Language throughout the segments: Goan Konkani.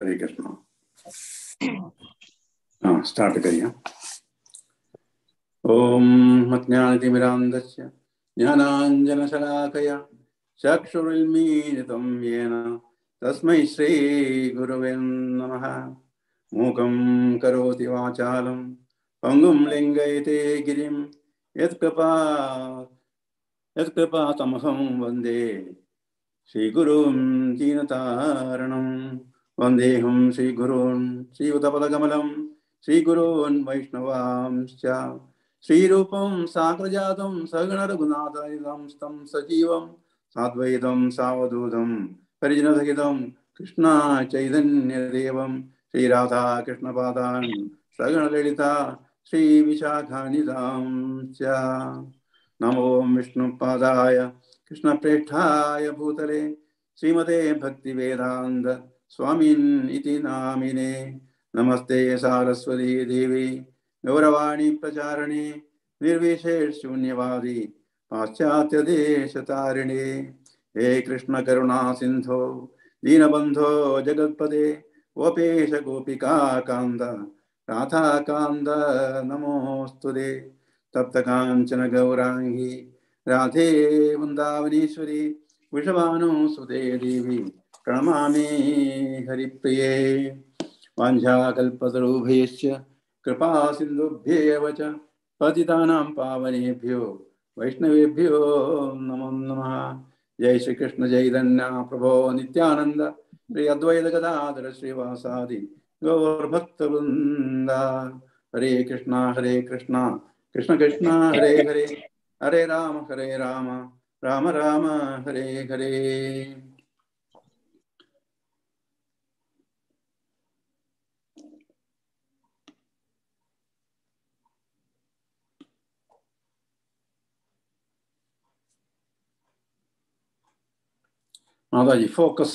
हरे कृष्ण। हाँ, स्टार्ट करिए। ओम अज्ञानतिमिरान्धस्य ज्ञानाञ्जनशलाकया चक्षुरुन्मीलितं येन तस्मै श्रीगुरवे नमः। मूकं करोति वाचालं पङ्गुं लिङ्गयते गिरिं यत्कृपा तमहं वन्दे श्रीगुरुं दीनतारणं। वन्देऽहं श्रीगुरून् श्रीयुतपदकमलं श्रीगुरून् वैष्णवांश्च। श्रीरूपं साग्रजातं सगणरघुनाथं तं सजीवं साद्वैतं सावधूतं परिजनसहितं कृष्ण चैतन्यदेवं श्रीराधाकृष्णपादान् सगणललिता श्रीविशाखानितां च। नमो विष्णुपादाय कृष्णप्रेष्ठाय भूतले श्रीमते भक्तिवेदान्त स्वामिन् इति नामिने। नमस्ते सारस्वती देवी गौरवाणी प्रचारिणे निर्विशेष शून्यवादी पाश्चात्य देशतारिणे। हे कृष्ण करुणा सिंधो दीनबंधो जगत्पते गोपेश गोपिका कांद राधा कांद नमोस्तुते। तप्त कांचन गौरांगी राधे वृंदावनेश्वरी वृषभानुसुते देवी प्रणमामि हरिप्रिये। वाञ्छाकल्पतरुभ्यश्च कृपा सिन्धुभ्येव च पतितानां पावनेभ्यो वैष्णवेभ्यो नमो नमः। जय श्री कृष्ण चैतन्य प्रभो नित्यानंद श्री अद्वैत गदाधर श्रीवासादि गौरभक्तवृंद। हरे कृष्णा कृष्ण कृष्ण हरे हरे, हरे राम राम राम हरे हरे। माता जी फोकस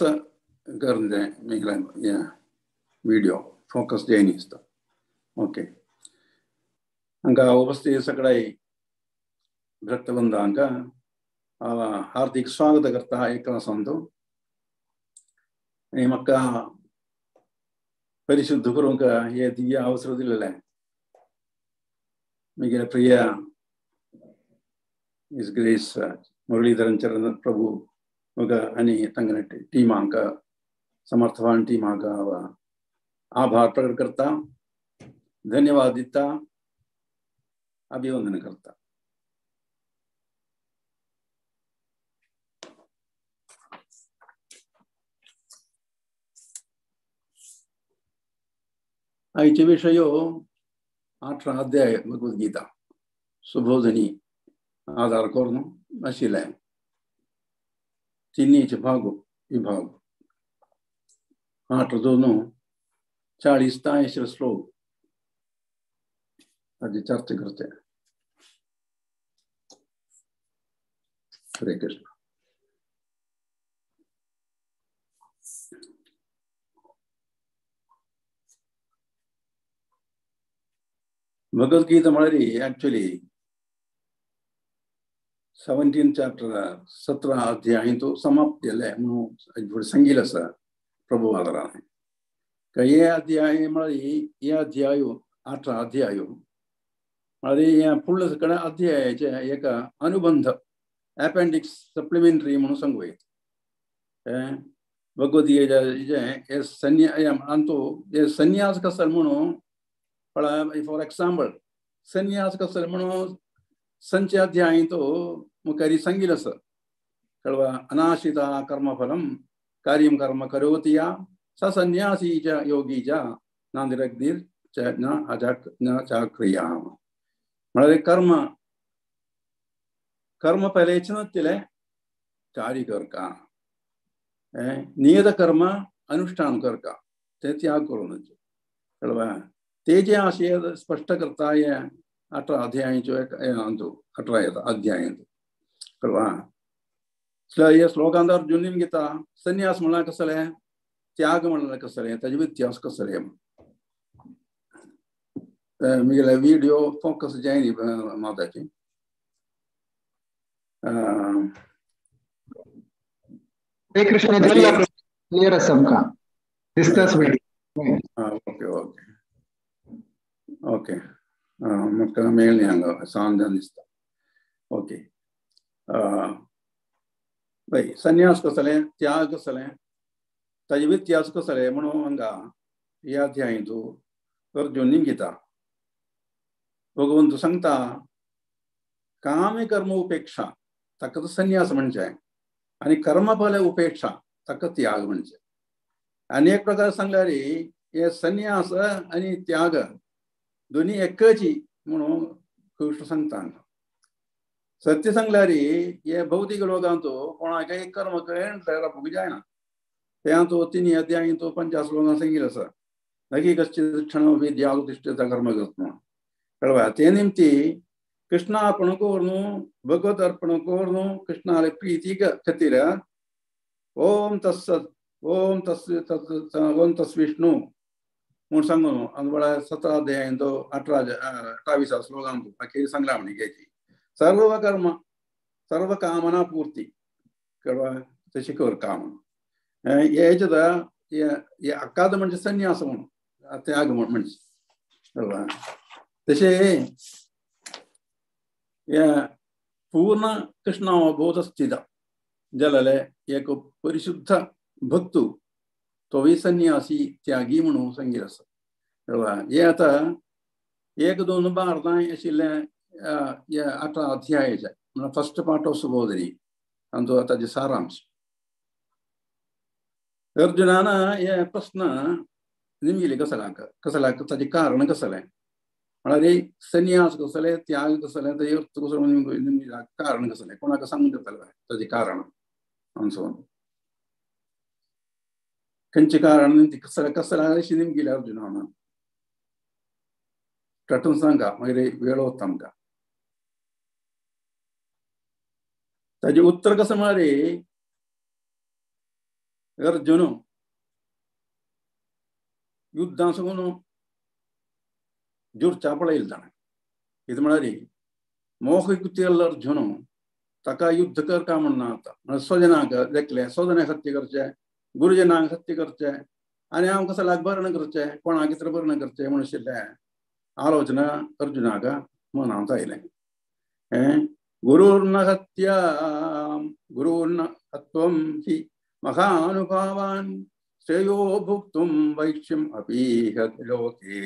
कर दे वीडियो फोकस जैनी ओके। अंका उपस्थित सगळाई भक्तवृंदांका हार्दिक स्वागत करता एक संतो। मक्का परिशुद्ध करूंका ये दिव्य अवसर दिलेला आहे। मिगेले प्रिय his grace Muralidharan चरण प्रभु मग आणि तंगने टीमांक समर्थवान टीमांक आभार प्रकट करता, धन्यवाद देता, अभिवंदन करता। आयचे विषय 18 अध्याय भगवद्गीता सुबोधनी आधार करून आशिल्लें। तिन्हीचे भाग विभाग 8 दोन 40 तांयशे श्लोक ताजी चर्चा करते। हरे कृष्ण। भगवद्गीता म्हळ्यार ॲक्च्युअली 17 चॅप्टर 17 अध्याय तो समाप्त केले म्हणून सांगितलं आसा प्रभुवादरान। हे अध्याय म्हळ्यार हे अध्याय 18 अध्याय म्हळ्यार हे फुडल्या सगळ्या अध्यायाचे एक अनुबंध अपेंडिक्स सप्लिमेंटरी म्हणून सांगू येत। भगवद्गीतेचे हे संन्यास कसं म्हणून फॉर एक्झाम्पल संन्यास कसं म्हणून संच अध्याय तो मुखारी सांगितलं असं कळवा अनाशिता कर्मफलम कार्यम कर्म करोति या स संन्यासी च योगी च नांदिरग्निर च न अजाक न चाक्रिया। म्हळ्यार कर्म कर्म पहलेच नसतले कार्य करका नियत कर्म अनुष्ठान करका ते त्याग करूनच कळवा ते जे आशय स्पष्ट करता 18 अध्यायांचो 18 अध्याय कळवा। हे श्लोकांत अर्जुन गीता संन्यास म्हणल्यार कसलें, त्याग म्हणल्यार कसलें, ताजे व्यत्यास कसलें। मिगेले व्हिडिओ फोकस जायनी माताची। हरे कृष्ण क्लियर आसा आमकां। दिसताच पळय. ओके ओके ओके, म्हाका मेळ्ळें हांगा सावन जावन दिसता. ओके पळय, संन्यास कसलें, त्याग कसलें, ताजे व्यत्यास कसलें म्हणून हांगा ह्या अध्यायंतु अर्जुन निमगिता. भगवंत सांगता काम्य कर्म उपेक्षा ताका तो संन्यास म्हणचें आनी कर्मफल उपेक्षा ताका त्याग म्हणचें. आनी एक प्रकार सांगल्यार हे संन्यास आनी त्याग दोन्ही एकची म्हणून कृष्ण सांगता. सत्य सांगल्यार हे भौतिक लोकांत कोणाकय कर्म कळूंक जायना. तें तो 3 अध्याय तो 50 श्लोकां सांगिल्लें आसा. नगी कश्चित् क्षण विद्यातिष्ठता कर्म करता म्हणून कळवा. ते निमती कृष्णार्पण करून भगवत अर्पण करून कृष्णाले प्रीती खातीर ओम तत्सत् ओम तस् ओम तस् विष्णू म्हूण सांगून आनी वेळार 17 अध्याय तो 28 श्लोकांत अखेर सांगला म्हणी घ्यायची सर्व कर्म सर्व कामना पूर्ती कळवा तशी कर काम हेच्यात हे अकाद म्हणजे संन्यास म्हणून त्याग म्हणजे कळवा. तशें पूर्ण कृष्णावबोध स्थित जालेले एक परिशुद्ध भक्तू तोवूय संन्यासी त्यागी म्हणून सांगिल्लें आसा. कळवा. हे आतां 1 2 12 आशिल्लें 18 अध्यायाचे म्हणल्यार फर्स्ट पार्ट ऑफ सुबोधनी तांचो ताजे सारांश. अर्जुनान हे प्रस्न निमगिले कसल्याक कसल्याक ताजें कारण कसलें म्हळ्यार संन्यास कसलें त्याग कसलें ताजें अर्थ कसलो कारण कसलें कोणाक सांगून दितलें ताजें कारण आमचो खंयचें कारण कसलें कसलें अशें निमगिलें अर्जुनान. तातूंत सांगा मागीर वेळ वता आमकां. ताजें उत्तर कशें म्हळ्यार अर्जुन युद्धां साकून जुरच्या पळयलें ताणें. कितें म्हळ्यार मोहयुक्ती अर्जुन ताका युद्ध कर काय म्हणना आतां म्हळ्यार स्वजनांक देखलें स्वजनांक हत्या करचें गुरुजनांक हत्या करचें आनी हांव कसल्याक बरण करचें कोणाक कितें बरण करचें म्हूण आशिल्लें आलोचना अर्जुनाक मनांत आयलें. हें गुरुर्न हत्या गुरुर्न हत्वं हि महानुभावान श्रेयो भोक्तुं वैक्ष्यम् अपीह लोके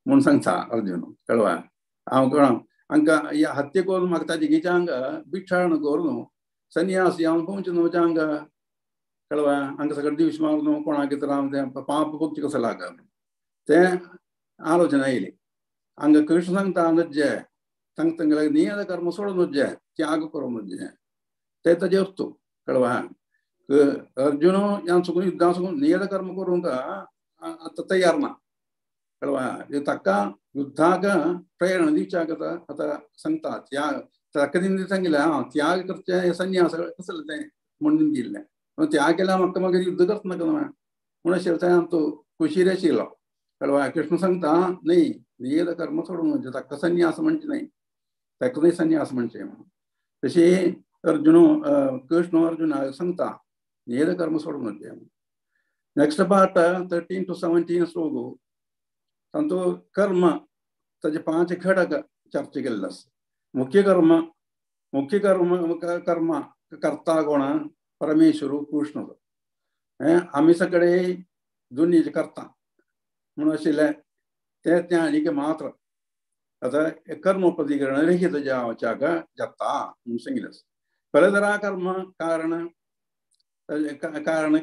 म्हूण सांगता अर्जुन. कळवा हांव कोण हांकां ह्या हत्या करून म्हाका ताजे गिचांक भिक्षारण करून संन्यासी हांव पळोवचें न्हू हांगा. कळवा हांकां सगळें दिवस मारून कोणाक कितें हांव तें पाप भोगचें कसो लाग तें आलोचना येयली. हांगा कृष्ण सांगता नुज्जे सांगता नियत कर्म सोडून नुज्जे त्याग करून नुज्जे तें ताजें अर्थ. कळवा अर्जुन ह्या चुकून युद्धां चुकून नियत कर्म करूंक आतां तयार ना. कळवा ताका युद्धाक प्रेरणा दिवच्याक आतां सांगता त्याग ताका तेणी सांगिल्लें आं त्याग करचें संन्यास कसलें तें म्हूण दिल्लें त्याग केल्यार म्हाका मागीर युद्ध करता नाका म्हूण आशिल्लें तें आमचो कुशीर आशिल्लो. कळवा कृष्ण सांगता न्ही नियत कर्म सोडून म्हणजे ताका संन्यास म्हणचें न्हय ताका न्हय संन्यास म्हणचें म्हणून. तशें अर्जुन कृष्ण अर्जुनाक सांगता नियत कर्म सोडून म्हणजे. नेक्स्ट पार्ट 13 to 17 श्लोक तांचो कर्म ताजे 5 घटक चर्चा केल्ले आसा. मुख्य कर्म मुख्य कर्म कर्म कर्ता कोण परमेश्वर कृष्ण हें आमी सगळे दोनीचे करता म्हणून आशिल्लें तें ज्ञानीक मात्र आतां कर्म प्रतिकरण रहित जावच्याक जाता म्हणून सांगिल्लें आसा. परतरा कर्म कारण कारण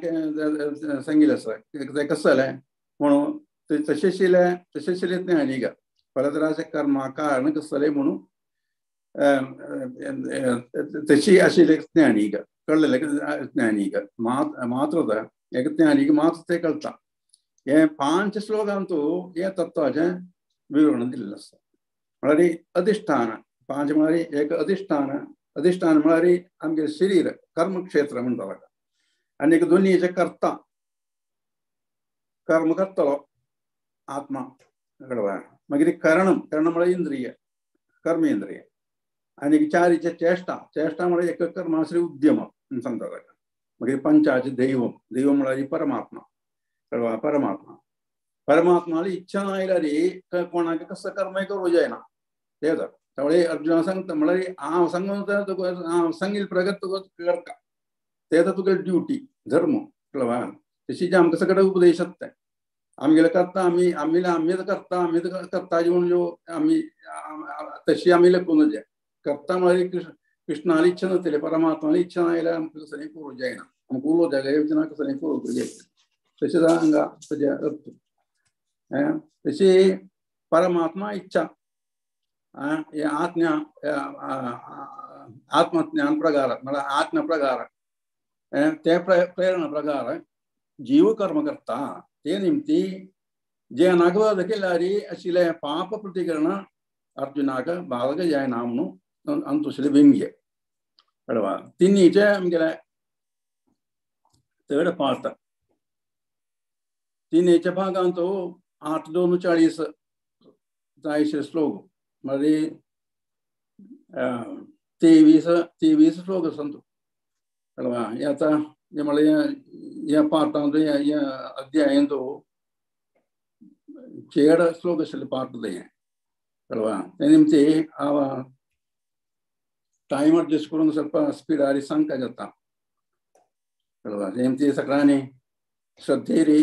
सांगिल्लें आसा तें कशें जालें म्हणून तशें आशिल्लें तशें आशिल्लें ज्ञानीक परतराचें कर्म कारण कशें जालें म्हणून तशी आशिल्लें ज्ञानीक कळ्ळें ज्ञानीक मात्र एक ज्ञानीक मात्र तें कळटा. हे 5 श्लोकांत हे तत्वाचें विवरण दिल्लें आसा. म्हळ्यार अधिष्ठान 5 म्हळ्यार एक अधिष्ठान अधिष्ठान म्हळ्यार आमगेलें शरीर कर्मक्षेत्र म्हणटा ताका आनी एक दोनीचें कर्ता कर्म करतलो आत्मा. कळवा मागीर करणम करणम म्हळ्यार इंद्रिय कर्मेंद्रिय आनी चारीचे चेष्टा चेष्टा म्हळ्यार एक कर्माश्री उद्यम म्हूण सांगता ताका. मागीर पंचाचें दैव दैव म्हळ्यार परमात्मा. कळवा परमात्मा परमात्माली इच्छा ना आयल्यार कोणाक कसं कर्मय करूं जायना तें त्यावेळी अर्जुना सांगता म्हळ्यार हांव सांगून तुका हांव सांगील प्रगत तुका करता ते तर तुगे ड्युटी धर्म कळवा तशी जे आमकां सगळें उपदेश आसता आमगेले करता आमी आमी आमी करता आमी करता म्हणून ज्यो आमी तशी आमी लेखून जाय करता म्हळ्यार कृष्ण कृष्णाली इच्छा नासतली परमात्माली इच्छा ना आयल्यार आमकां कसलें करूं जायना आमकां उलो जाय ना कसलें करूंक जाय तशें हांगा ताजे अर्थ तशी परमात्मा इच्छा आत्म्या आत्मज्ञान प्रकार म्हळ्यार आत्म प्रकार ते प्रेरणा प्रकार जीव कर्म करता ते निमती जे नागवाद केल्यार आशिल्लें पाप प्रतिकरण अर्जुनाक बालक जायना म्हणून अंतुसले व्यंग्य कळवा तिन्हीचे आमगेले थर्ड पार्ट तिन्हीच्या भागांत 8 2 40 जायशे श्लोक म्हळ्यार 23 श्लोक आसा कळवा आतां म्हळ्यार ह्या पार्टांत ह्या अध्यायांत चेड श्लोक आशिल्ले पार्ट ते कळवा ते निमती हांव टायम अडजस्ट करून ಸ್ವಲ್ಪ स्पिडार सांगता जाता कळवा ते निमती सगळ्यांनी श्रद्धेरी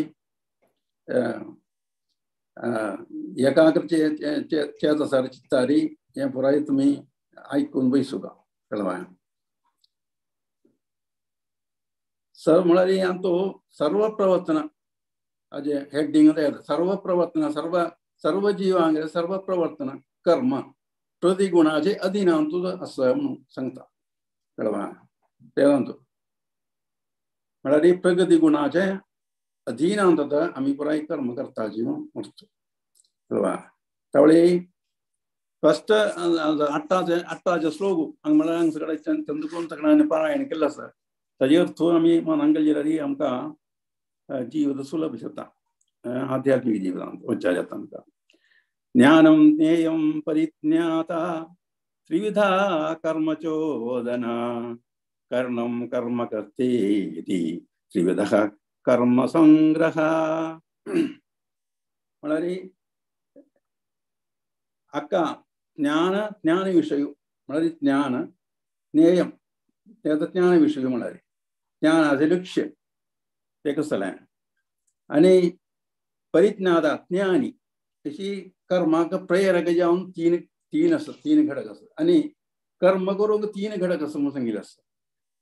एकाग्र चेत चित्तारी हें पुराय तुमी आयकून बैसुका कळवा सर म्हळ्यार तो सर्व प्रवर्तन अजे हेडिंग सर्व प्रवर्तन सर्व सर्व जीवांगे सर्व प्रवर्तन कर्म प्रतिगुणाचे अधीनांतु आसा म्हणून सांगता कळवा तें म्हळ्यार प्रगती गुणाचे अधीनांत आमी पुराय कर्म करता जीव म्हणतो कळवा त्यावेळी फस्ट 8 श्लोक हांगा म्हळ्यार हांगा सगळें चंद्रकोण सगळ्यांनी पारायण केल्लें आसा ताजे अर्थ आमी मनांक गेल्यार आमकां जीव सुलभ जाता आध्यात्मीक जिवितांत वच्चा जाता आमकां ज्ञानं ज्ञेयं परिज्ञाता त्रिविधा कर्मचोदना कर्णं कर्म कर्तेति त्रिविधः कर्म संग्रह म्हळ्यार हाका ज्ञान ज्ञान विशय म्हळ्यार ज्ञान ज्ञेयं तें आतां ज्ञान विशय म्हळ्यार ज्ञानाचें लक्ष्य तें कसलें आनी परिज्ञाता ज्ञानी तशी कर्माक प्रेरक जावन तीन तीन आसा तीन घटक आसा आनी कर्म करूंक तीन घटक आसा म्हणून सांगिल्लें आसा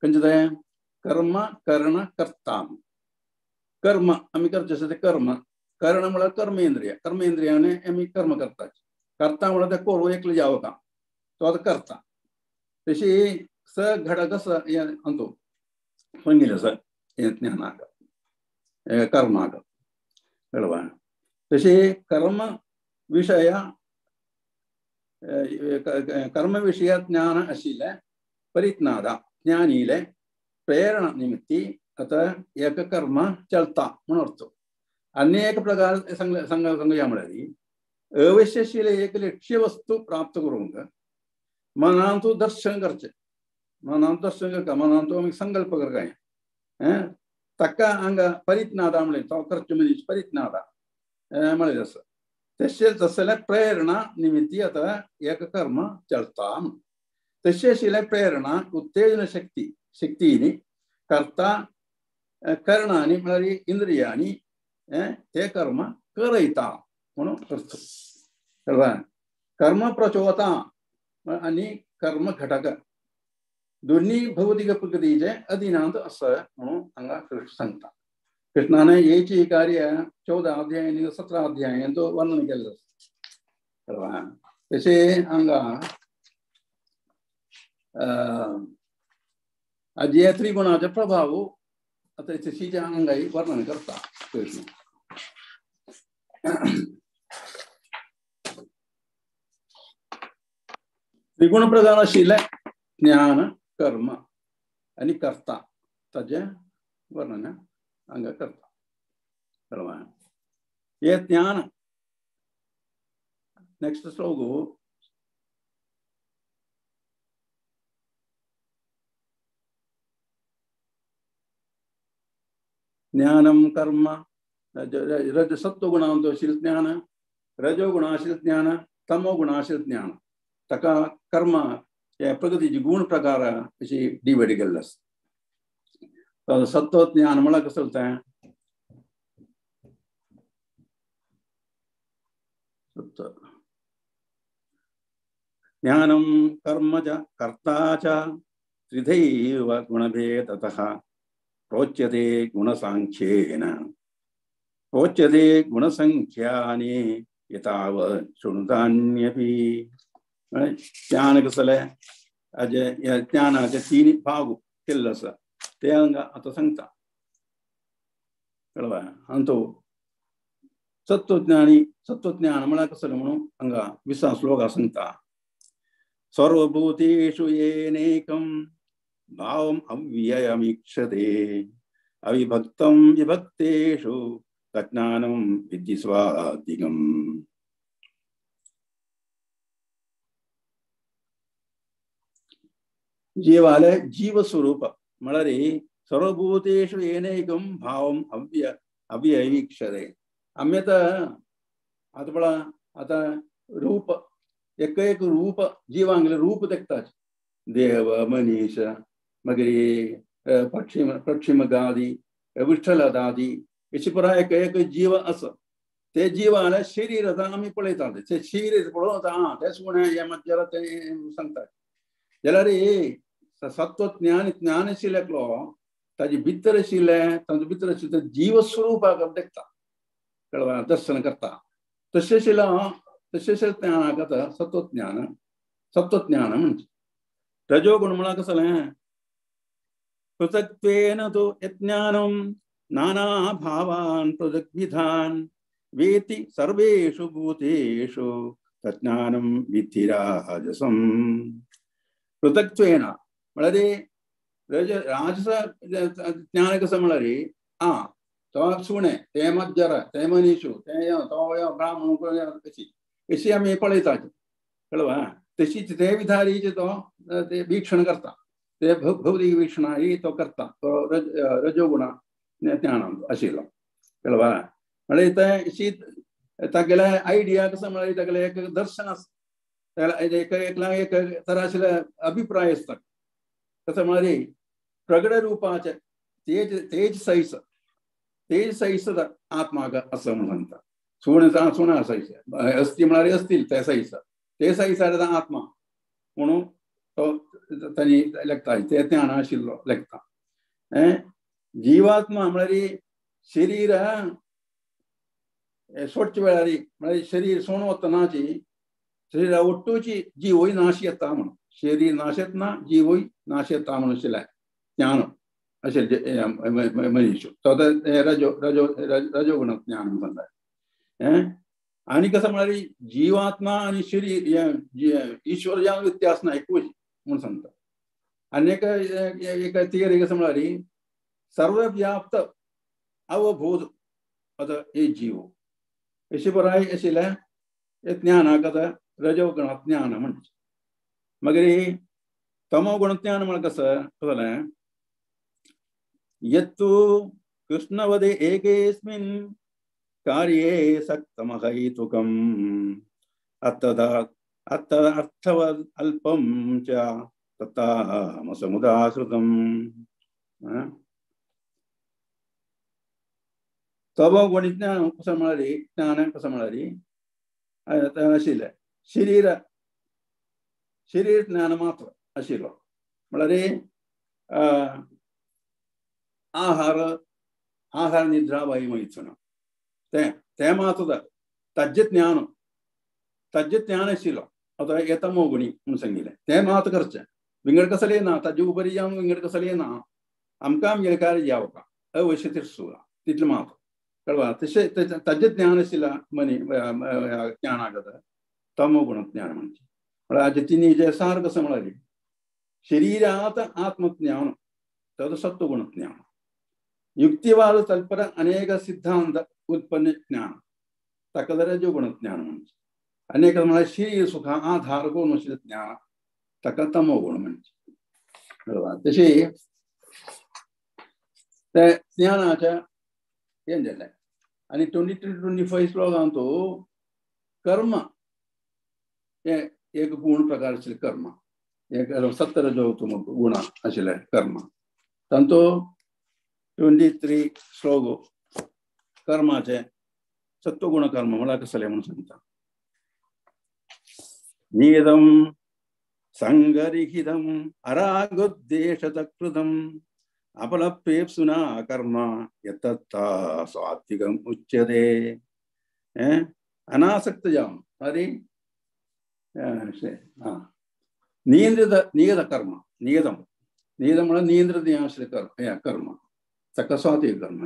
खंयचें तें कर्म कर्ण कर्ता कर्म आमी करचें आसा तें कर्म कर्ण म्हळ्यार कर्मेंद्रिय कर्मेंद्रियाने आमी कर्म करता कर्ता म्हळ्यार तें करूं एकलें जावं तो आतां करता तशी स घटक आसा हें अंतू सांगिल्लें आसा हें ज्ञानाक कर्माक कळवा तशी कर्म विशय कर्म विशय ज्ञान आशिल्लें परिज्ञाता ज्ञानीले प्रेरणा निमित्ती आतां एक कर्म चलता म्हणून अर्थ आनी एक प्रकार सांगया म्हळ्यार अवश्य आशिल्लें एक लक्ष्य वस्तू प्राप्त करूंक मनांतू दर्शन करचें मनांत दर्शन करता मनांतू आमी संकल्प करता ताका हांगा परिज्ञाता म्हणलें तो करचें मनीस परिज्ञाता म्हणलें आसा तशें तसलें प्रेरणा निमित्ती आतां एक कर्म चलता तशें आशिल्लें प्रेरणा उत्तेजन शक्ती शक्तीनी कर्ता करणांनी म्हळ्यार इंद्रियांनी ते कर्म करयता म्हणून अर्थ कळवा कर्म प्रचोदता आनी कर्म घटक दोन्ही भौतिक प्रकृतीचे अधीनांत आसा म्हणून हांगा कृष्ण सांगता कृष्णाने हेची कार्य 14 अध्याय आनी 17 अध्यायांत वर्णन केल्लें आसा तशें हांगा जे त्रिगुणाचो प्रभाव आतां तशीचे हांगाय वर्णन करता कृष्ण त्रिगुण प्रधान आशिल्लें ज्ञान कर्म आनी कर्ता ताजें वर्णन हांगा करता कळवा हे ज्ञान नेक्स्ट श्लोक ज्ञानं कर्म रज सत्वगुणांत आशिल्लें ज्ञान, रजोगुण आशिल्लें ज्ञान, तमोगुण आशिल्लें ज्ञान. ताका कर्म हे प्रकृतीचे गुण प्रकार अशी डिवायड केल्ले आसा. सत्वज्ञान म्हळ्यार कसं तें? सत्व ज्ञानं कर्म च कर्ता च त्रिधैव गुणभेदतः प्रोच्यते गुणसाङ्ख्येन प्रोच्यते गुणसङ्ख्यानि यतावत् शृणुतान्यपि. ज्ञान कसलें हाजे ज्ञानाचे तीन भाग केल्ले आसा ते हांगा आतां सांगता. कळ्ळें? आनी सत्वज्ञानी सत्वज्ञान म्हळ्यार कसलें म्हणून हांगा विसा श्लोक सांगता. सर्वभूतेषु येनैकं भावम् अव्ययमीक्षते अविभक्तं विभक्तेषु तज्ज्ञानं विद्धि स्वादिकम्. जीवाले जीवस्वरूप म्हळ्यार सर्वभूतेषु येनैकं भावम् अव्ययमीक्षते. आमी आतां आतां पळय आतां रूप एक एक रूप जीवांगेलें रूप देखता, देव मनीस मागीर पक्षी पक्षिमगादी विठ्ठलदादी अशें पुराय एक एक जीव आसा. ते जीवाले शरीर आतां आमी पळयतात, ते शरीर पळोवन आतां आं तें सुणें हें मज्जर तें सांगता. जाल्यार सत्वज्ञान ज्ञान आशिल्लें एकलो ताजे भितर आशिल्लें ताजे भितर आशिल्लें जीवस्वरूपाक देखता, कळ्ळें? दर्शन करता. तशें आशिल्लें तशें ज्ञानाक आतां सत्वज्ञान सत्वज्ञान म्हणजे. रजोगुण म्हळ्यार कसलें? पृथक्त्वेन तु यज्ञानं नानाभावान् पृथग्विधान् वेति सर्वेषु भूतेषु तज्ज्ञानं विद्धि राजसम्. पृथक्त्वेन म्हळ्यार रज राजस ज्ञान कसं म्हळ्यार आं तो सुणें तें मज्जर तें मनीशू तें तो ब्राह्मण अशी अशी आमी पळयतात. कळ्ळें? तशीच ते विधारीचे तो ते वीक्षण करता, ते भौतिक वीक्षणाही तो करता, तो रजोगुणा ज्ञान आशिल्लो. कळ्ळें? म्हळ्यार तें अशी तागेले आयडिया कसं म्हळ्यार तागेलें एक दर्शन आसता, एक एक तरा आशिल्ले अभिप्राय आसता. कसं म्हळ्यार प्रगट रुपाचें तेज तेज सैस तेज सैस आत्माक आसा म्हणून सांगता. सुण सुणा सायस अस्थी म्हळ्यार असतील ते सायस ते सायसार आत्मा म्हणून तो तांणी लेखता, ते ज्ञान आशिल्लो लेखता. जीवात्मा म्हळ्यार शरीर सोडच्या वेळार म्हळ्यार शरीर सोण वतनाची शरीरा ಒಟ್ಟುಚಿ ಜೀವೋಯ್ ನಾಶಯತ್ತ म्हणून, शरीर नाशत ना जीवोय नाशयता म्हणून आशिल्लें ज्ञान अशें मनीश तो रजो रजो रजोगुण ज्ञान म्हणटा. आनी कसं म्हळ्यार जीवात्मा आनी शरीर ईश्वर ज्या व्यत्यास ना एकूच म्हणून सांगता. आनी एक एक थियरी कसं म्हळ्यार सर्वव्याप्त अवबोध आतां हे जीव अशें पुराय आशिल्लें ज्ञानाक आतां रजोगुण ज्ञान म्हणचे. मागीर तमोगुण ज्ञान म्हळ्यार कसं जालें? यत्तु कृष्णवदे एकेस्मिन् कार्ये सक्तमहैतुकम् अर्थवद् अल्पं च तत्तामसमुदाश्रुतम्. तमोगुण ज्ञान कसं म्हळ्यार ज्ञान कसं म्हळ्यार आशिल्लें शरीर शरीर ज्ञान मात्र आशिल्लो म्हळ्यार आहार आहार निद्रा वायु मैथुन तें तें मात्र ताजें ज्ञान ताजें ज्ञान आशिल्लो. आतां हे तमोगुणी म्हणून सांगिल्लें तें मात्र करचें, विंगड कसलें ना, ताजे उपरी जावन विंगड कसलें ना, आमकां आमगेलें कार्य जावका अवश्य तिरसुला तितलें मात्र. कळ्ळें? तशें ताजें ज्ञान आशिल्लें मनी ज्ञानाक आतां तमोगुण ज्ञान म्हणजे. म्हळ्यार हाजे तिनी जे सार कसं म्हळ्यार शरीरात आत्मज्ञान तद् सत्वगुण ज्ञान, युक्तिवाद तल्पर अनेक सिद्धांत उत्पन्न ज्ञान ताका रजोगुण ज्ञान म्हणजे. अनेक म्हळ्यार शरीर सुख आधार कोण आशिल्लें ज्ञान ताका तमोगुण म्हणजे. बरोबर? तशें ते ज्ञानाच्या हें जालें. आनी 23 25 श्लोकांत कर्म हे एक गुण प्रकार आशिल्लें कर्म, एक 70 गुण आशिल्लें कर्म. तांचो 23 श्लोक कर्माचे सत्वगुण कर्म म्हळ्यार कसलें म्हणून सांगता. नियतम संगरिहितम अरागोद्देशतकृतम अपलप्रेप्सुना कर्म यत्तत्ता सात्विकम उच्यते. अनासक्त जावन अरे नियंत्रित नियत कर्म, नियतम नियतम म्हळ्यार नियंत्रित आशिल्लें कर्म, कर्म ताका सात्विक कर्म.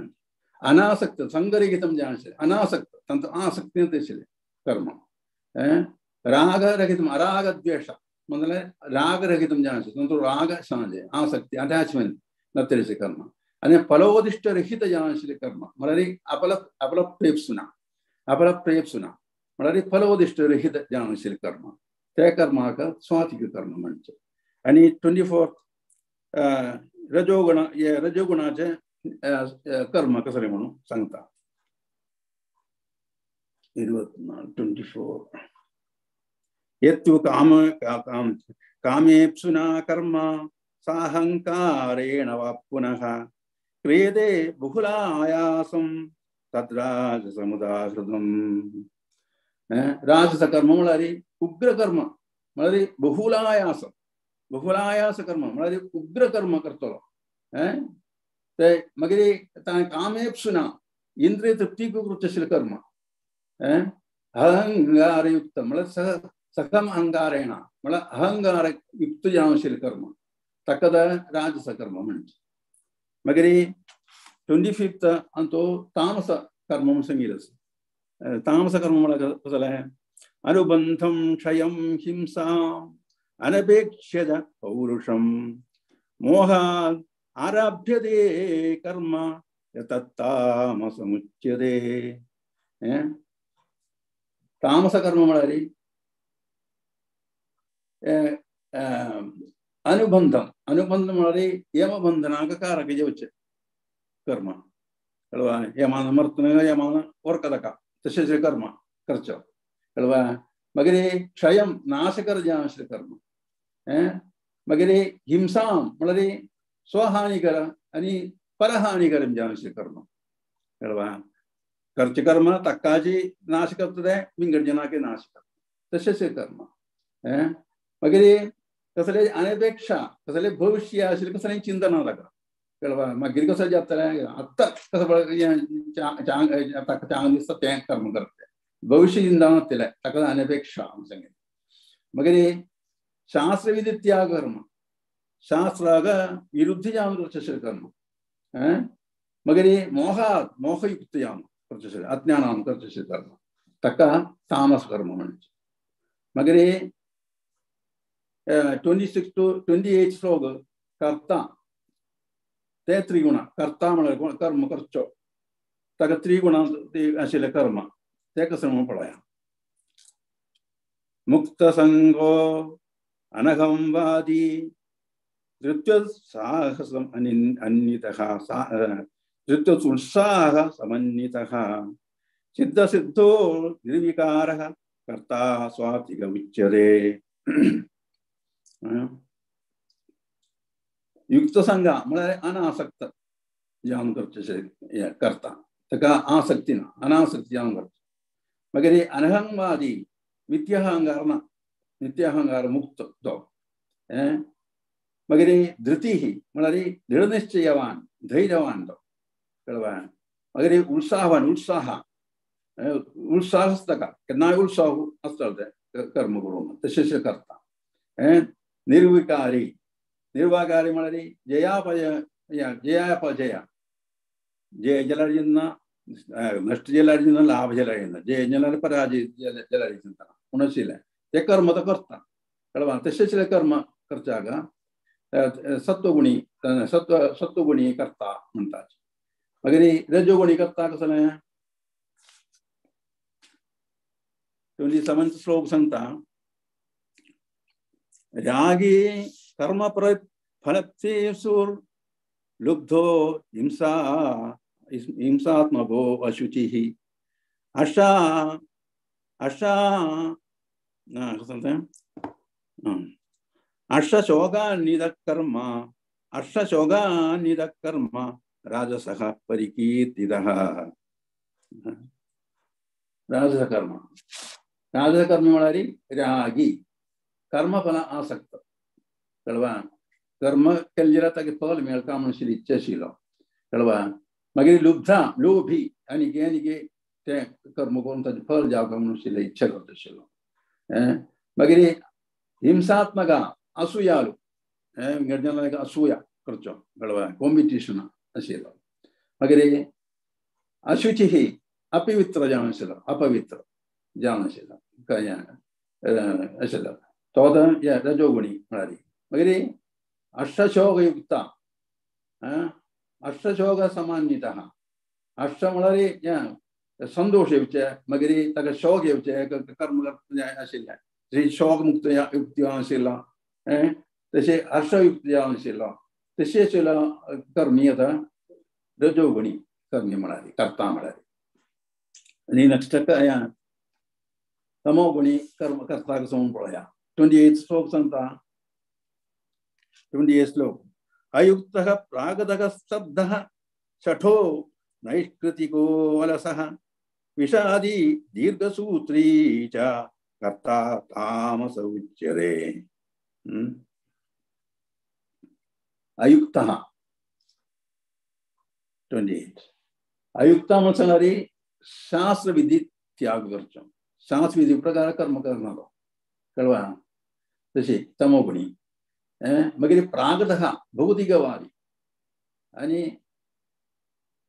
अनासक्त संगरिहितम जें आशिल्लें अनासक्त, तांचो आसक्ती आशिल्लें कर्म. रागरहितम अरागद्वेष म्हळ्यार रागरहितम जें आशिल्लें तांचो राग सांजे आसक्ती अटॅचमेंट नत्तरेचें कर्म. आनी फलोदिश्टरहित जें आशिल्लें कर्म म्हळ्यार अपल अपलप्रेप्सुना अपलप्रेप्सुना म्हळ्यार फलोदिश्टरहित जें आशिल्लें कर्म, ते कर्माक स्वातिक कर्म म्हणचें. आनी 24 रजोगुण हे रजोगुणाचें कर्म कसलें म्हणून सांगता. 24 यत्तु काम कामेप्सुना कर्म साहंकारेण वा पुनः क्रियते बहुलायासं तद्राजसमुदाहृतम्. राजस कर्म म्हळ्यार उग्र कर्म, म्हळ्यार बहुलायास बहुलायास कर्म म्हळ्यार उग्र कर्म करतलो. ते मागीर कामेप्सुना इंद्रिय तृप्तीक कृत्यशील कर्म. अहंकारयुक्त म्हळ्यार सह सकम अहंकारेण म्हळ्यार अहंकार युक्त जावशील कर्म, ताका राजस कर्म म्हणचे. मागीर 25 अंतो तामस कर्म म्हणून सांगिल्लें आसा. तामस कर्म म्हळ्यार कसलें? अनुबंधम क्षयं हिंसा अनपेक्ष्य पौरुषं मोहात् आरभ्यते कर्म तत्तामसमुच्यते. तामस कर्म म्हळ्यार अनुबंधम, अनुबंध म्हळ्यार यमबंधनाक कारक जेवचें कर्म. कळवा यमान मरतना यमान ओरकदका तशें कर्म करचें. कळवा मागीर क्षयं नाशकर जें आशिल्लें कर्म. मागीर हिंसां म्हळ्यार स्वहानिकर आनी परहानिकर जें आशिल्लें कर्म. कळवा करचें कर्म ताकाची नाश करता तें विंगड जनाक नाश करता तशेंच कर्म. मागीर कसले अनपेक्षा कसले भविष्य आशिल्लें कसलें चिंतना ताका. कळवा मागीर कसलें जातलें आत्तां कसं ताका चांग दिसता तें कर्म करता, भविष्य चिंता नासतलें ताका अनपेक्षा सांगिल्लें. मागीर शास्त्रविधी त्याग कर्म, शास्त्राक विरुद्ध जावन करचें कर्म. मागीर मोहात् मोहयुक्त जावन करचें अज्ञानान करचें कर्म, ताका तामस कर्म म्हणचें. मागीर 26 to 28 श्लोक कर्ता ते त्रिगुण कर्ता म्हळ्यार कर्म करचो ताका त्रिगुण आशिल्लें कर्म तें कसलें म्हणून पळोवया. मुक्त संगो अनहंवादी धृत्योत्साहसम अन्वितः धृत्योत्साह समन्वितः सिद्धसिद्धो निर्विकारः कर्ता स्वात्विक उच्यते. युक्त संगा म्हळ्यार अनासक्त जावन करचें करता, ताका आसक्ती ना, अनासक्ती जावन करचें. मागीर अनहंवादी मिथ्याहंकार ना, नित्याहंकार मुक्त तो. मागीर धृतीः म्हळ्यार दृढनिश्चयवान धैर्यवान तो. कळवा मागीर उत्साहवान उत्साह उत्साह आसता ताका केन्नाय उत्साह आसता तें कर्म करूंक तशें करता. निर्विकारी निर्वाकारी म्हळ्यार जयापजय जयापजय जय जाल्यार जेन्ना नश्ट जाल्यार जेन्ना लाभ जाल्यार जेन्ना जय जाल्यार पराजय जाल्यार चिंतना म्हूण आशिल्लें तें कर्म तो करता. कळवा तशेंच कर्म करच्याक सत्वगुणी सत्वगुणी करता म्हणटात. मागीर रजोगुणी करता कसलें? 27 श्लोक सांगता रागी कर्म फलप्सेसुर लुब्धो हिंसा हिंसात्मको अशुचिः अशा अशा कसं तें अश्वशोकान्वितः अश्वशोकान्वितः कर्म राजसः परिकीर्तितः. राजसकर्म राजसकर्म म्हळ्यार रागी कर्मफल आसक्त कळवा कर्म केलें जाल्यार ताका फल मेळटा म्हणून इच्छा आशिल्लो कळवा. मागीर लुब्धा लोभी आनी आनी तें कर्म करून ताचें फल जावका म्हणून इच्छा करता आशिल्लो. मागीर हिंसात्मक असूयालु गरजनाक असूया करचो कळवा कॉम्पिटिशन आशिल्लो. मागीर अशुचिः अपवित्र जावन आशिल्लो अपवित्र जावन आशिल्लो आशिल्लो तो आतां रजोगुणी म्हळ्यार. मागीर अष्टशोकयुक्त अष्टशोक समान्वितः अष्ट म्हळ्यार संतोष येवचे मागीर ताका शोक येवचे कर्म आशिल्लें शोकमुक्त युक्त आशिल्लो तशें अष्टयुक्त जावन आशिल्लो तशें आशिल्लो कर्मी आतां रजोगुणी कर्मी म्हळ्यार कर्ता म्हळ्यार. आनी नेक्स्ट तमोगुणी कर्म कर्ताक सांगून पळोवया. 28 श्लोक सांगता. 28 श्लोक अयुक्तः प्रागतः स्तब्धः शठो नैष्कृतिको अलसः विषादी दीर्घसूत्री च कर्ता तामस उच्यते. अयुक्तः 28 अयुक्ता म्हणल्यार शास्त्रविधी त्याग करचो शास्त्रविधी प्रकार कर्म करना तो कळवा तशें तमोगुणी. मागीर प्रागतः भौतिकवादी आनी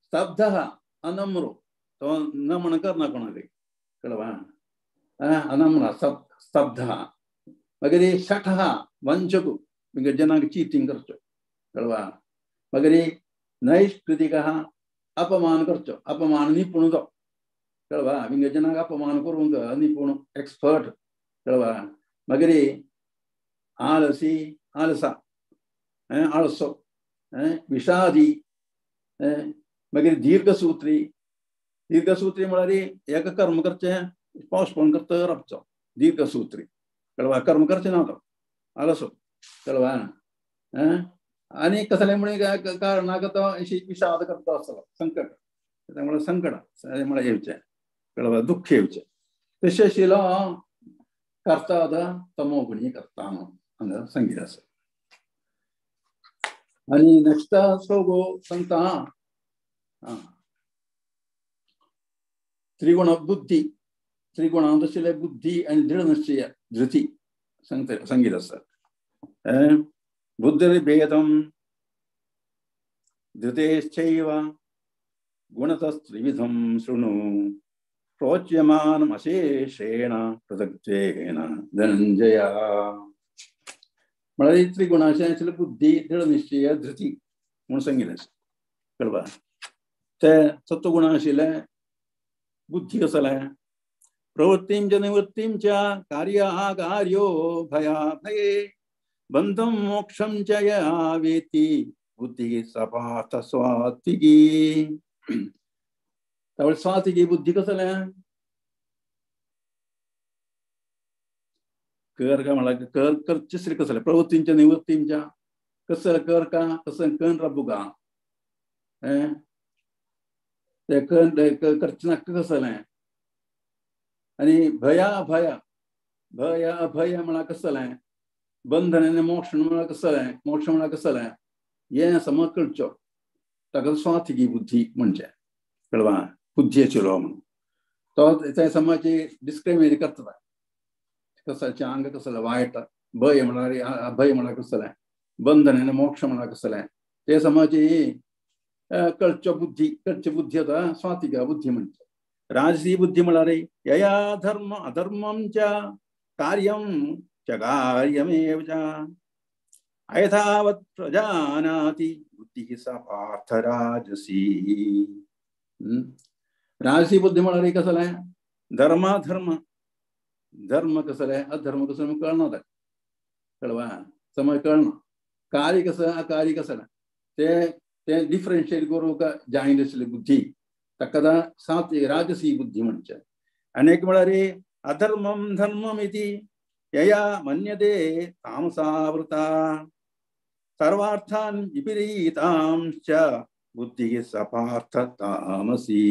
स्तब्धः अनम्रो तो नमन करना कोणाक कळवा अनम्र स्तब्धः. मागीर शठः वंचकु मागीर जनांक चीटिंग करचो कळवा. मागीर नैष्कृतिकः अपमान करचो अपमान निपुण तो कळवा विंगड जनांक अपमान करूंक निपुण एक्सपर्ट कळवा. मागीर आलसी आलसा आळसो विषादी मागीर दीर्घसूत्री दीर्घसूत्री म्हळ्यार एक कर्म करचें पोस्टपोन करता रावचो दीर्घसूत्री कळवा कर्म करचें ना तो आलसो कळवा. आनी कसलें म्हण कारणाक तो विषाद करता आसतलो संकट म्हळ्यार संकट म्हळ्यार येवचें कळवा दुख्ख येवचें तशें आशिल्लो कर्ता आतां तमोगुणी कर्ता म्हणून हांगा संगीत आसा. आनी नेक्स्ट श्लोक सांगता त्रिगुण बुद्धी त्रिगुणांत आशिल्ले बुद्धी आनी दृढ निश्चय धृती सांगता संगीत आसा. बुद्धिर्भेदं धृतेश्चैव गुणतस्त्रिविधं शृणु प्रोच्यमानमशेषेण पृथक्त्वेन धनंजय. म्हळ्यार त्रिगुणाचें आशिल्ले बुद्धी दृढ निश्चय धृती म्हणून सांगिल्लें कळपा. ते सत्वगुण आशिल्ले बुद्धी कसलें प्रवृत्तीं च निवृत्तीं च कार्याकार्यो भयाभये बंधं मोक्षं च या वेति बुद्धिः सपार्थ स्वात्विकी. त्यावेळी स्वात्विकी बुद्धी कसलें कर का म्हळ्यार कर करचें कसलें प्रवृत्तींच्या निवृत्तींच्या कसं कर का कसं कण राबू का ते कण करचें नाका कसलें. आनी भया भया भया अभय म्हळ्यार कसलें बंधन आनी मोक्ष म्हळ्यार कसलें मोक्ष म्हळ्यार कसलें हें समज कळचो ताका स्वात्विकी बुद्धी म्हणचें कळवा बुद्धी आशिल्लो म्हणून तो ते समाजे डिस्क्रिमिनेट करता कसाचें आंग कसलें वायट भय म्हळ्यार अभय म्हळ्यार कसलें बंधन आनी मोक्ष म्हळ्यार कसलें ते समाजे कळचो बुद्धी कळची बुद्धी आतां स्वात्विक बुद्धी म्हणचे. राजसी बुद्धी म्हळ्यार यया धर्म अधर्मं च कार्यं च कार्यमेव च अयथावत् प्रजानाति बुद्धिः सा पार्थ राजसी. राजसी बुद्धी म्हळ्यार कसलें धर्माधर्म धर्म कसलें अधर्म कसलें कळना ताका कळवा समज कळना कार्य कसं अकार्य कसलें ते ते डिफरन्शिएट करूंक जायना आशिल्ली बुद्धी ताका सात राजसी बुद्धी म्हणचे. आनी एक म्हळ्यार अधर्मम धर्मम इति यया मन्यते तामसावृता सर्वार्थान विपरीतांश्च बुद्धी सपार्थ तामसी.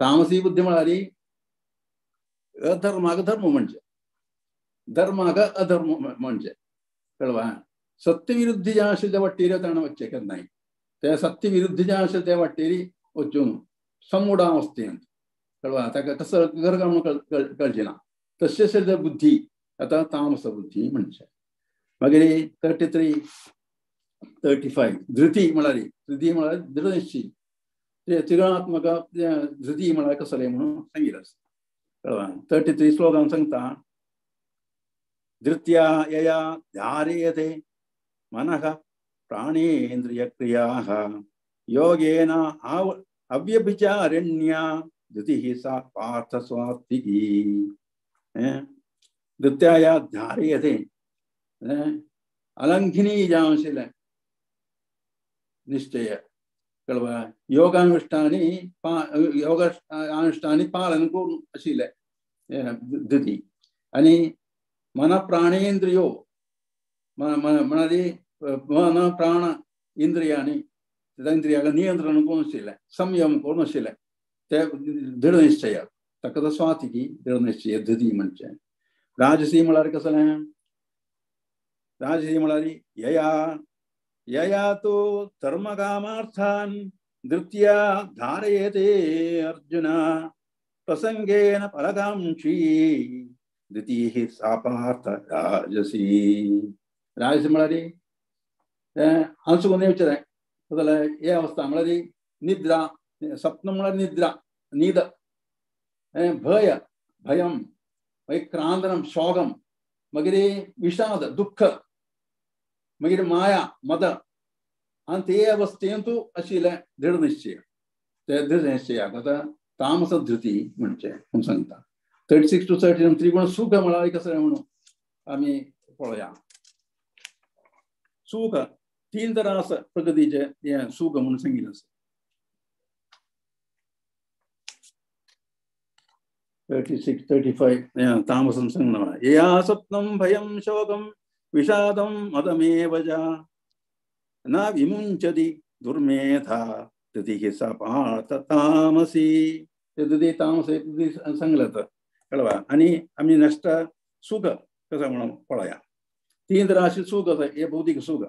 तामसी बुद्धी म्हळ्यार अधर्माक धर्म म्हणजे, धर्माक अधर्म म्हणजे कळवा. सत्यविरुद्ध जे आशिल्ले ते वाटेर ताणें वचचें केन्नाय, ते सत्यविरुद्ध जे आशिल्ले ते वाटेर वचून सम्मूढावस्थेंत कळवा ताका कसो कर म्हणून कळचें ना, तशें आशिल्ले बुद्धी आतां तामस बुद्धी म्हणजे. मागीर 33 35 धृती म्हळ्यार, धृती म्हळ्यार दृढनिश्चय, ते त्रिगुणात्मक धृती म्हळ्यार कसलें म्हणून सांगिल्लें आसा कळवा. 33 श्लोकान सांगता धृत्या यया धारयते मनः प्राणेन्द्रियक्रियाः योगेन अव्यभिचारिण्या धृतिः सा पार्थ स्वात्विकी. धृत्या या धारयते अलंघिनी जावशिलें निश्चय कळवा. योगानुष्ठानी योग अनुष्ठानी पालन करून आशिल्लें धृती. आनी मन प्राणेंद्रियो म्हणाली मन प्राण इंद्रियांनी इंद्रियाक नियंत्रण करून आशिल्लें, संयम करून आशिल्लें ते दृढनिश्चय ताका स्वातिकी दृढनिश्चय धृती म्हणचें. राजसी म्हळ्यार कसलें? राजसी म्हळ्यार यया यया तो धर्मकामार्थान धृत्या धारयते अर्जुन प्रसंगेन फलकांक्षी धृतीः सा पार्थ राजसी. राजसी म्हळ्यार तें हांसून येवचें जाल्यार हे अवस्था म्हळ्यार निद्रा, स्वप्न म्हळ्यार निद्रा, न्हीद, भय भयम, मागीर क्रांदनम शोकम, मागीर विषाद दुःख, मागीर माया मद, आनी ते अवस्थेंतू आशिल्लें दृढनिश्चय, ते दृढनिश्चयाक आतां तामस धृती म्हणचें म्हूण सांगता. 36 to 39 त्रिगुण सुख म्हळ्यार कसलें म्हणून आमी पळोवया. सुख तीन तरा आसा प्रकृतीचें हें सुख म्हणून सांगिल्लें आसा. 36 35 तामसं सांगना यया स्वप्नं भयं शोकं विषादं मदमेव च न विमुञ्चति दुर्मेधा धृतिः सा पार्थ तामसी. धृती तामसी सांगलें आतां कळवा. आनी आमी नश्ट सुख कसं म्हणून पळोवया. तीन तरा अशी सुख आसा, हे भौतीक सुख.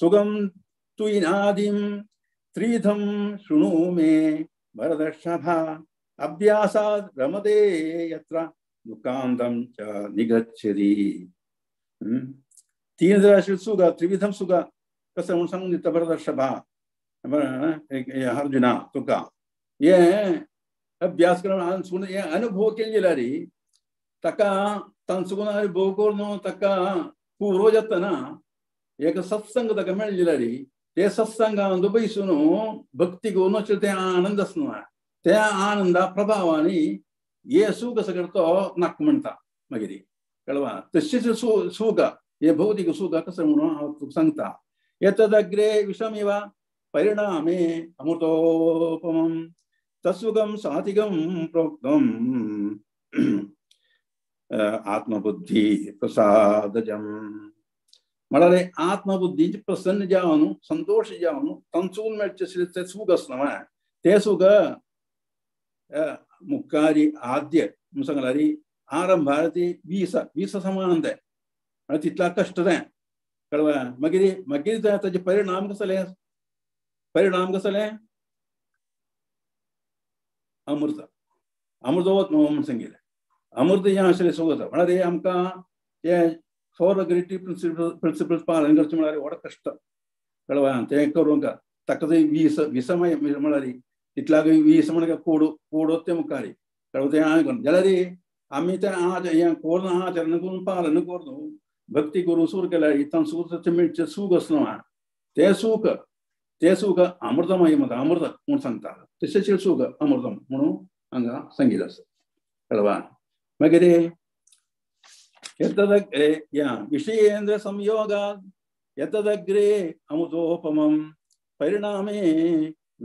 सुखं तुयिनादिं त्रिविधं शृणु मे भरतर्षभ अभ्यासात् रमते यत्र दुःखान्तं च निगच्छति. तीन तरा अशी सुख, त्रिविधं सुख कसं म्हणून सांगून दिता भरतर्षभ अर्जुना तुका. हे अभ्यास करून हे अनुभव केले जाल्यार ताका तांचो अनुभव करून ताका पूर्व जातना एक सत्संग ताका मेळ्ळें जाल्यार ते सत्संगान बैसून भक्ती करून ते आनंद आसना, त्या आनंदा प्रभावानी हे सुख सगळं तो नाक म्हणटा मागीर कळवा. तशेंच सुख हे भौतीक सुख कसं म्हणून हांव तुका सांगता. एतदग्रे विषमिव परिणामे अमृतोपमं तत्सुखं सात्विकं प्रोक्तं आत्मबुद्धी प्रसादजं. म्हळ्यार आत्मबुद्धीची प्रसन्न जावन संतोष जावन तांचून मेळचें आशिल्लें तें सुख आसना, तें सुख मुखारी आद्य म्हणून सांगल्यार आरंभार ती वीस वीस समान तें म्हळ्यार तितला कश्ट तें कळवा. मागीर मागीर ताजे परिणाम कसले, परिणाम कसले अमृत, अमृतवत म्हणून सांगिल्लें. अमृत हें आशिल्लें सुख आसा म्हळ्यार आमकां तें फोर अग्रेटिव प्रिंसिपल्स पालन करचें म्हळ्यार व्हड कश्ट कळवा. तें करूंक ताका थंय वीस विसमय म्हळ्यार तितल्याक वीस म्हळ्यार कोडो कोडो तें मुखार कळवा. तें हांवें करून जाल्यार आमी तें हें करून आचरण करून पालन करून भक्ती करून सूर केल्यार तांचो मेळचें सूख आसना, तें सूख तें सूख अमृतमय म्हणटा, अमृत म्हूण सांगता. तशेंच सूख अमृतम म्हणून हांगा सांगिल्लें आसा कळवा. मागीर एतदग्रे या विषयेन्द्र संयोगात् एतदग्रे अमृतोपमं परिणामे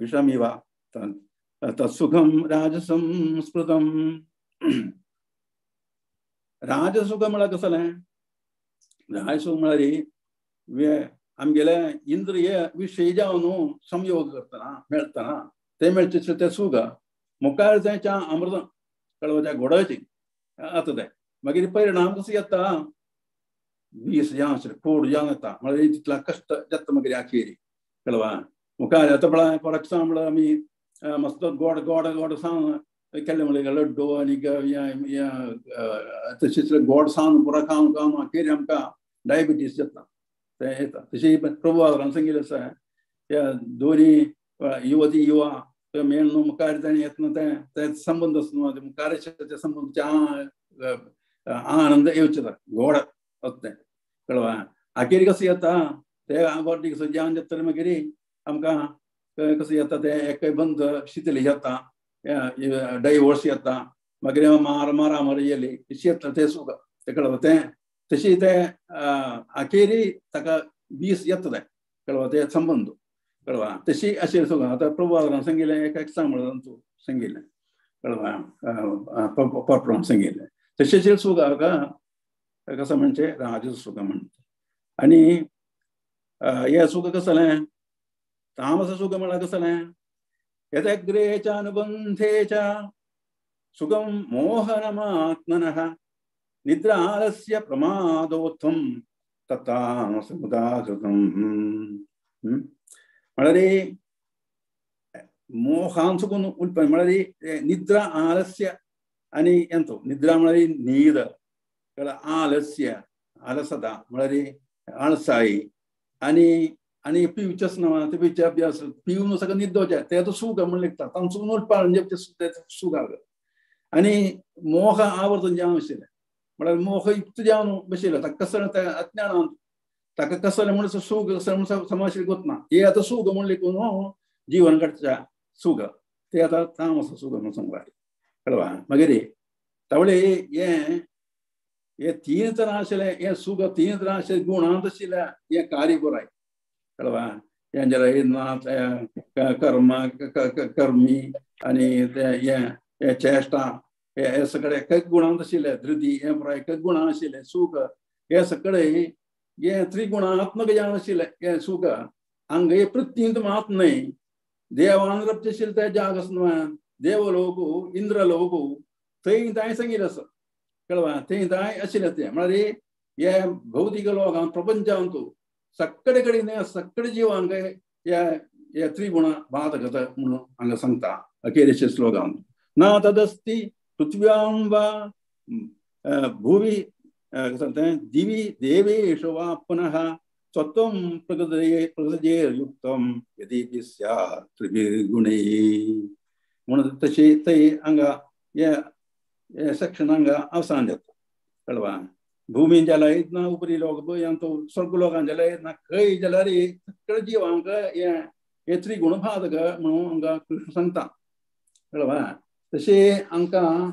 विषमिव तत्सुखं राजसं स्मृतं. राजसुख म्हळ्यार कसलें? राजसुख म्हळ्यार आमगेले इंद्रिय विशय जावन संयोग करतना मेळतना तें मेळचें तें सुख. मुखार तें अमृत कळवच्या घोडाचें आतां तें मागीर परिणाम कसो येता? वीस जावन कोड जावन येता म्हळ्यार तितला कश्ट जाता मागीर अखेरी कळवा. मुखार आतां पळय फॉर एक्झाम्पल आमी मस्त गोड गोड गोड सावन केल्लें म्हणल्यार लड्डू आनी तशेंच गोड सावन पुरो खावन खावन अखेर आमकां डायबिटीस जाता तें येता. तशें प्रभु सांगिल्लें आसा ह्या दोनी युवती युवा मेळ न्हू मुखार ताणें येतना तें ते संबंद आसा न्हू मुखार ते संबंद आनंद येवचो गोड तें कळवा. अखेर कसो येता ते बॉडी कसो जेवण जाता मागीर आमकां कसो येता तें एक बंद शितली जाता डायवोर्स येता मागीर मार मारामारी येली तशी येता तें सुख तें कळवा. तें तशी तें अखेरी ताका वीस येता तें कळवा तें संबंद कळवा. तशी अशें सुख आतां प्रभु सांगिल्लें एक एक्झाम्पल सांगिल्लें कळवा परप्रान सांगिल्लें. तशें सुख कसं म्हणजे राजसुख म्हणटा. आनी हें सुख कसलें? तामस सुख म्हळ्यार कसलें? यदग्रे च अनुबन्धे च सुखं मोहनमात्मनः निद्रालस्य प्रमादोत्थं तत्तामसमुदाहृतम्. म्हळ्यार मोहान सुखून उलपा म्हळ्यार निद्रा आलस्य आनी ಎಂತ निद्रा म्हळ्यार न्हीद आलस्य आलसता म्हळ्यार आळसाई आनी आनी पिवचेच ना ते पिवचे अभ्यास पिवन सगळें न्हिदोचें तें आतां सूख म्हण लेखता तांचो उलपा म्हणजे तें सूख. आनी मोह आवर्तन जावन आशिल्लें म्हळ्यार मोहयुक्त जावन बशिल्लें ताका कसलें तें अज्ञानान ताका कसलें म्हण सूख कसलें म्हण समाज गोतना हे आतां सूख म्हण लेखून जीवन काडच्या सूख ते आतां तामस सूख म्हणून सांगता कळवा. मागीर तावळे हें हे तीन तरां आशिल्लें हें सूख तीन तरां आशिल्लें गुणांत आशिल्लें हें कार्य पुराय कळवा. हें जाल्यार कर्म कर्मी आनी हें चेश्टा हे सगळे एक गुणांत आशिल्ले धृती हें पुराय एक गुणां आशिल्लें सूख हे सगळे हें त्रिगुणात्मक जावन आशिल्लें हें सूख हांगा हे पृथ्वींत मात न्हय देवान रपचें आशिल्लें ते जाग आसा देवलोक इंद्रलोक थंय तांय सांगिल्लें आसा कळवा. थंय तांय आशिल्लें तें म्हळ्यार हे भौतीक लोकांत प्रपंचांत सगळे कडेन सगळे जिवांक ह्या त्रिगुणा बाधकता म्हणून हांगा सांगता अखेरच्या श्लोकांत. ना तदस्ति पृथ्व्यां वा भुवि कसं दिवि देवेषु वा पुनः स्वत्वं प्रकृतये प्रकृतयेर्युक्तं यदि स्यात् त्रिभिर्गुणैः म्हणून तशें थंय हांगा हे सेक्शन हांगा अवसान जाता कळवा. भूमी जाल्यार ना उपरी लोक स्वर्ग लोकान जाल्यार ना खंय जाल्यार सगळे जिवांक हे त्रिगुण बाधक म्हणून हांगा कृष्ण सांगता कळवा. तशें हांकां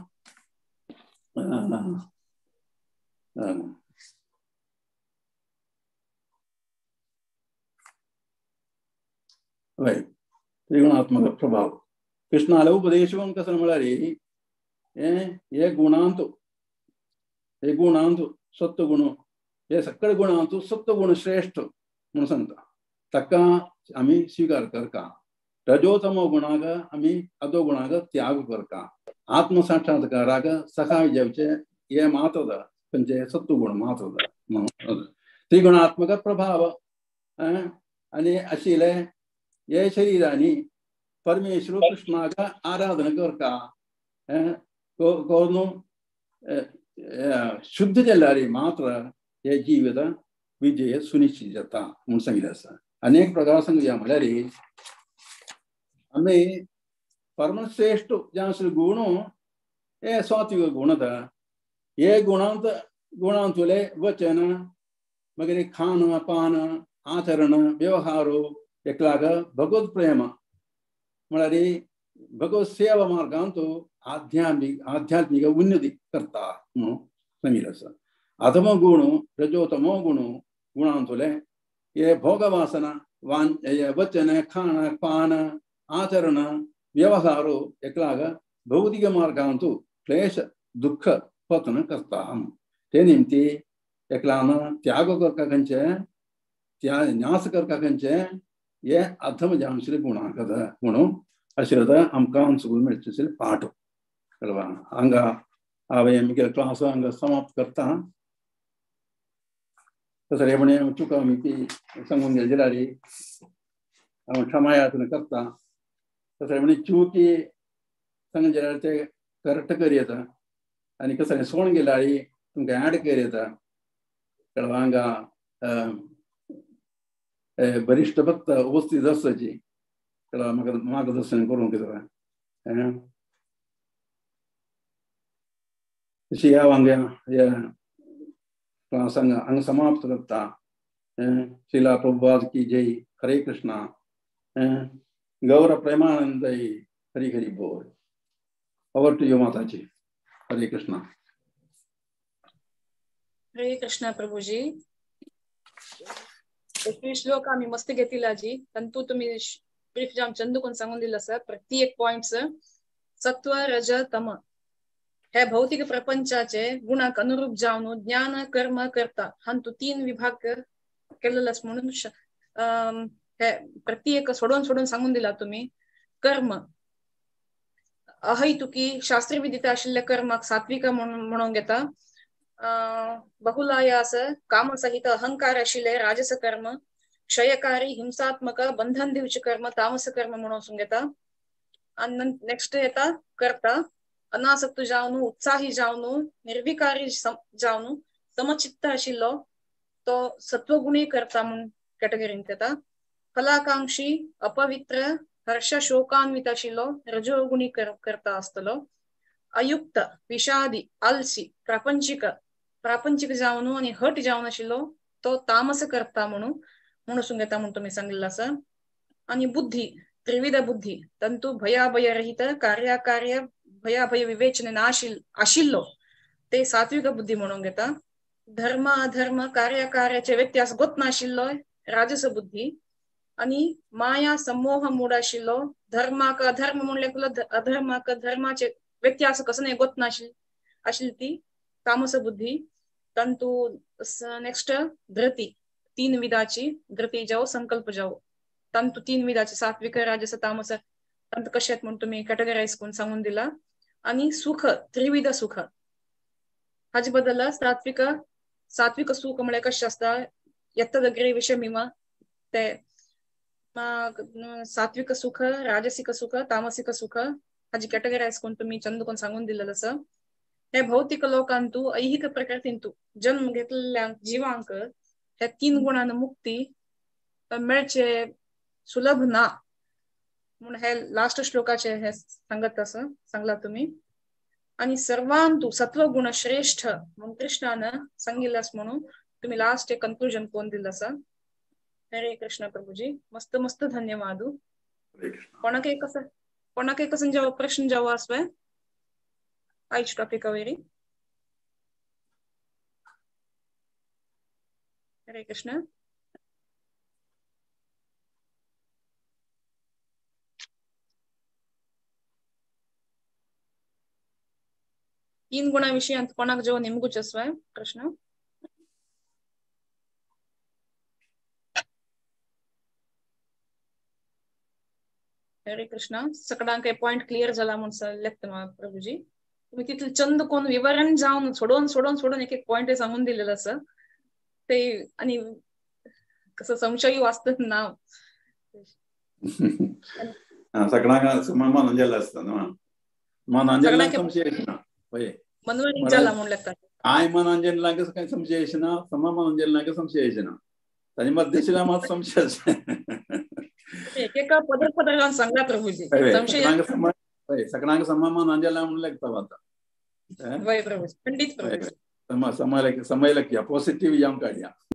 हय त्रिगुणात्मक प्रभाव कृष्णाले उपदेश कसो म्हळ्यार हे गुणांत हे गुणांत सत्वगुण हे सगळे गुणांत सत्वगुण श्रेष्ठ म्हणून सांगता ताका आमी स्विकार करता. रजोतमो गुणाक आमी अधो गुणाक त्याग करता. आत्मसाक्षात्काराक सहाय जावचे हे मात्र खंयचे सत्वगुण मात्र म्हणून त्रिगुणात्मक प्रभाव आनी आशिल्ले हे शरीरांनी परमेश्वर कृष्णाक आराधना करता करून शुद्ध जाल्यार मात्र हे जिवित विजय सुनिश्चित जाता म्हूण सांगिल्लें आसा. अनेक प्रकार सांगया म्हळ्यार आमी परमश्रेष्ठ जावन गुण हे सात्विक गुण आतां हे गुणांत गुणांतले वचन मागीर खान पान आचरण व्यवहार एकलाग भगवत प्रेम म्हळ्यार भगवत सेवा मार्गांत आध्यात्मिक आध्यात्मिक उन्नती करता म्हणून सांगिल्लें आसा. अधम गुण रजोतमो गुण गुणांतले हे भोगवासना वचन खाण पान आचरण व्यवहार एकलाग भौतिक मार्गांतु क्लेश दुःख पतन करता ते निमती एकलान त्याग करका खंयचे त्या न्यास करका खंयचे हे अधम जावनशील गुणाकत म्हणून अशें आमकां सुगून मेळचे पाठ कळवा. हांगा हांवें म्हगे क्लास हांगा समाप्त करता. तसरे म्हणे चुका आमी ती सांगून गेली जाल्यार हांव क्षमायाचना करता. तसरे म्हणे चुकी सांगून जाल्यार ते करेक्ट करी येता आनी कसलें सोण गेल्यार तुमकां ऍड करी येता. कळवा हांगा वरिश्ठ भक्त उपस्थित आसची कळवा म्हाका मार्गदर्शन करूंक कितें तशी ह्या हांगा ह्या क्लास हांगा हांगा समाप्त करता. श्रीला प्रभुपाद की जय. हरे कृष्णा. गौर प्रेमानंद हरी हरी बोल. ओवर टू you माताजी. हरे कृष्णा. हरे कृष्णा प्रभुजी. 21 श्लोक आम्ही मस्त घेतला जी. तंतु तुम्ही ब्रीफ जाम चंदू कोण सांगून दिला सर प्रत्येक पॉइंट सत्व रज तम हे भौतिक प्रपंचाचे गुणाक अनुरूप जावन ज्ञान कर्म करता हांतु 3 विभाग केलेले म्हणून हे प्रत्येक सोडून सोडून सांगून दिला तुम्ही. कर्म अहैतुकी शास्त्रविदित आशिल्ल्या कर्माक सात्विक म्हणून घेता. बहुलायास कामसहित अहंकार आशिल्ले राजस कर्म, क्षयकारी हिंसात्मक बंधन दिवचे कर्म तामस कर्म म्हणून घेता. आणि नेक्स्ट येता करता अनासक्त जावन उत्साही जावन निर्विकारी जावन समचित्त आशिल्लो तो सत्वगुणी करता म्हणून कॅटेगरींत येता. फलाकांक्षी अपवित्र हर्ष शोकान्वित आशिल्लो रजोगुणी करता आसतलो. अयुक्त विषादी आलसी प्रापंचिक प्रापंचिक जावन आनी हट जावन आशिल्लो तो तामस करता म्हणून म्हणून घेता म्हणून तुमी सांगिल्लो आसा. आनी बुद्धी त्रिविध बुद्धी तंतु भयाभयरहित कार्याकार्य भयाभय विवेचने आशिल्लो ते सात्विक बुद्धी म्हणून घेता. धर्म अधर्म कार्याकार्याचे व्यत्यास गोत नाशिल्लो राजस बुद्धी. आनी माया समोह मूड आशिल्लो धर्माक अधर्म म्हणले अधर्माक धर्माचे व्यत्यास कसो न्ही गोत नाशिल्ली आशिल्ली ती तामस बुद्धी. तंतु नेक्स्ट धृती 3 विधाची धृती जावो संकल्प जावो तंतु 3 विधाची सात्विक राजस तामस तंतु कशें म्हणून तुमी कॅटेगरायज करून सांगून दिला. आनी सुख त्रिविध सुख हाजे बदल सात्विक सात्विक सुख म्हळ्यार कशें आसता यत्तदग्रे विषमिव ते सात्विक सुख राजसिक सुख तामसिक सुख हाजी कॅटेगरायज करून तुमी चंद कोण सांगून दिलेलं आसा. हे भौतिक लोकांतु ऐहिक प्रकृतींतु जन्म घेतलेल्या जीवांक ह्या 3 गुणान मुक्ती मेळचे सुलभ ना म्हणून हे लास्ट श्लोकाचे हे सांगत आसा सांगला तुम्ही. आणि सर्वांतु सत्वगुण श्रेष्ठ म्हणून कृष्णान सांगिल्लें म्हणून तुम्ही लास्ट एक कन्क्लुजन कोण दिलं आसा. हरे कृष्ण प्रभुजी. मस्त मस्त धन्यवाद. कोणाक एक कोणाक एक प्रश्न जावो आसवे आयज टॉपिका वयरी. हरे कृष्ण. तीन गुणाविषयी अंत कोणाक जेव्हा निमगूच आसवे प्रश्न. हरे कृष्ण. सगळ्यांक पॉइंट क्लियर जाला म्हणून लेखता प्रभुजी. तुम्ही तिथले चंद कोण विवरण जावन सोडून सोडून सोडून एक एक पॉइंट सांगून दिलेलं असं ते आणि कसं संशय वाचत ना सगळ्यांक मनान जाल्लें आसता मनान जाल्ल्यान संशय येना. मनोरंजन जाला म्हणून लागता काय मनान जाल्ल्याक काय संशय येना समा मनान जाल्ल्याक संशय येना ताजे मध्यशिला मात संशय एकेका पदर पदर सांगला प्रभुजी संशय सगळ्यांक समा मनान जाल्या म्हणून लागता आता वय प्रभुजी खंडित प्रभुजी समय लक्या पॉझिटिव्ह जावन काडया.